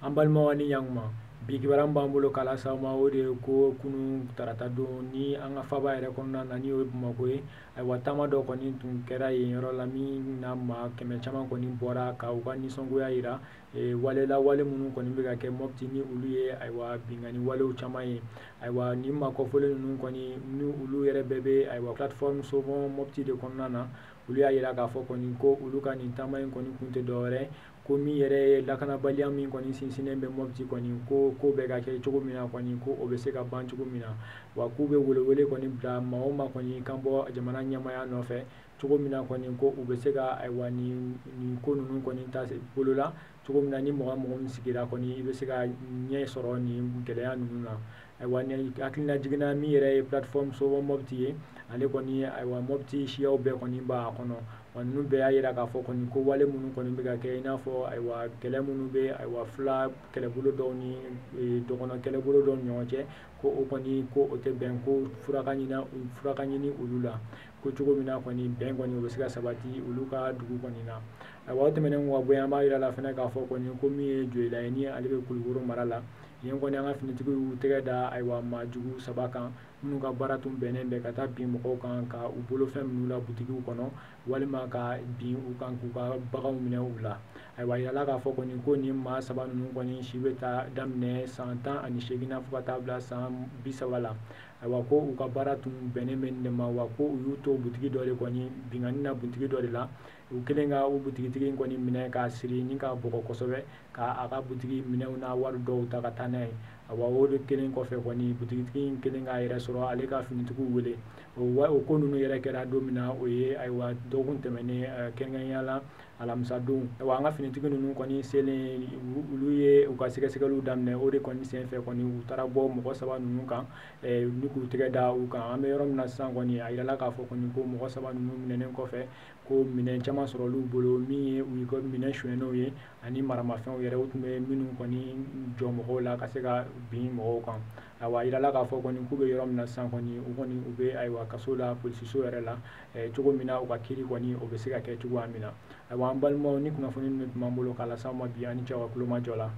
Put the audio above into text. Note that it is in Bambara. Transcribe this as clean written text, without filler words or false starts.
An balimaw ni ɲankuma, bi kibaruya b'an bolo k'a lase aw ma, o de ye ko kunun tarata don ni an ka faba yɛrɛ kɔnɔna na, ni o ye Bamakɔ ye. Ayiwa, taama dɔ kɔni tun kɛra yen yɔrɔ la min na maa 100 caman kɔni bɔra ka u ka nisɔngoya yira walela wale minnu kɔni bɛ ka kɛ Mopti, ni olu ye ayiwa binkanni walew caman ye. Ayiwa, nin maa kɔfɔlen ninnu kɔni, ni olu yɛrɛ bɛɛ bɛ ayiwa plateforme Sauvons Mopti de kɔnɔna na, olu y'a yira k'a fɔ kɔni ko olu ka nin taama in kɔni kun tɛ dɔwɛrɛ ko min yɛrɛ ye lakanabaliya min kɔni sinsinnen bɛ Mopti kɔni, ko bɛ ka kɛ cogo min na kɔni, ko o bɛ se ka ban cogo min na. Wa k'u bɛ welewele kɔni bila maa o maa kɔni kan bɔ jamana ɲɛmaaya nɔfɛ cogo min na kɔni, ko u bɛ se ka ayiwa nin ko ninnu kɔni ta bolo la cogo min na, ni mɔgɔ mɔgɔ min sigira kɔni, i bɛ se ka ɲɛ sɔrɔ nin gɛlɛya ninnu na. Ayiwa, ni hakilina jiginna min yɛrɛ ye plateforme Sauvons Mopti ye, ale kɔni ayiwa Mopti siyaw bɛɛ kɔni b'a kɔnɔ. Wa ninnu bɛɛ y'a yira k'a fɔ kɔni ko wale minnu kɔni bɛ ka kɛ, i n'a fɔ ayiwa kɛlɛ minnu bɛ ayiwa fila kɛlɛbolo dɔw ni dɔgɔnɔ kɛlɛbolo dɔw ni ɲɔgɔn cɛ, ko o kɔni ko o tɛ bɛn, ko fura ka ɲini olu la, ko cogo min na kɔni bɛn kɔni o bɛ se ka sabati olu ka dugu kɔni na. Ayiwa, o tɛmɛnen kɔ ka bɔ yen, an b'a yira la fɛnɛ k'a fɔ kɔni ko min ye Joyila ye, ni ale bɛ Kulukoro mara la, yen kɔni an ka finitigiw y'u tɛgɛ da ayiwa maa jugu 3 kan minnu ka baara tun bɛnnen bɛ ka taa bin mɔgɔw kan ka u bolofɛn minnu la butigiw kɔnɔ, walima ka bin u kan k'u ka baganw minɛ u la. Ayiwa, yirala k'a fɔ kɔni ko nin maa 3 ninnu kɔni si bɛ taa daminɛ san 18 na fo ka taa bila san 30 la. Ayiwa, ko u ka baara tun bɛnnen bɛ nin de ma, wa ko u y'u to butigi dɔ de kɔni binkanni na butigi dɔ de la, u kɛlen ka u butigitigi in kɔni minɛ k'a siri ni k'a bugɔ kosɛbɛ, k'a ka butigi minɛnw n'a wari dɔw ta ka taa n'a ye. Ayiwa, o de kelen kɔfɛ kɔni, butigitigi in kelen k'a yɛrɛ sɔrɔ ale ka finitigiw wele. O ko ninnu yɛrɛ kɛra don min na, o ye ayiwa dɔgɔkun tɛmɛnen, kɛrɛnkɛrɛnnenya la alamisa don. Ayiwa, an ka finitigi ninnu kɔni selen, olu ye u ka sɛgɛsɛgɛliw daminɛ. O de kɔni senfɛ kɔni, u taara bɔ mɔgɔ 3 ninnu kan ni k'u tɛgɛ da u kan. An bɛ yɔrɔ min na sisan kɔni, a yirala k'a fɔ kɔni ko mɔgɔ 3 ninnu minɛnen kɔfɛ, ko minɛn caman sɔrɔ olu bolo min ye u ka minɛn sonyɛnenw ye ani maramafɛnw yɛrɛ, u tun bɛ minnu kɔni jɔ mɔgɔw la ka se ka bin mɔgɔw kan. Ayiwa, a yirala k'a fɔ kɔni k'u bɛ yɔrɔ min na sisan kɔni, u kɔni u bɛ ayiwa kaso la polisiso yɛrɛ la cogo min na u ka kiiri kɔni o bɛ se ka kɛ cogoya min na. Ayiwa, an balimaw, ni kunnafoni ninnu tun b'an bolo k'a lase aw ma bi, ani cɛw ka kulomajɔ la.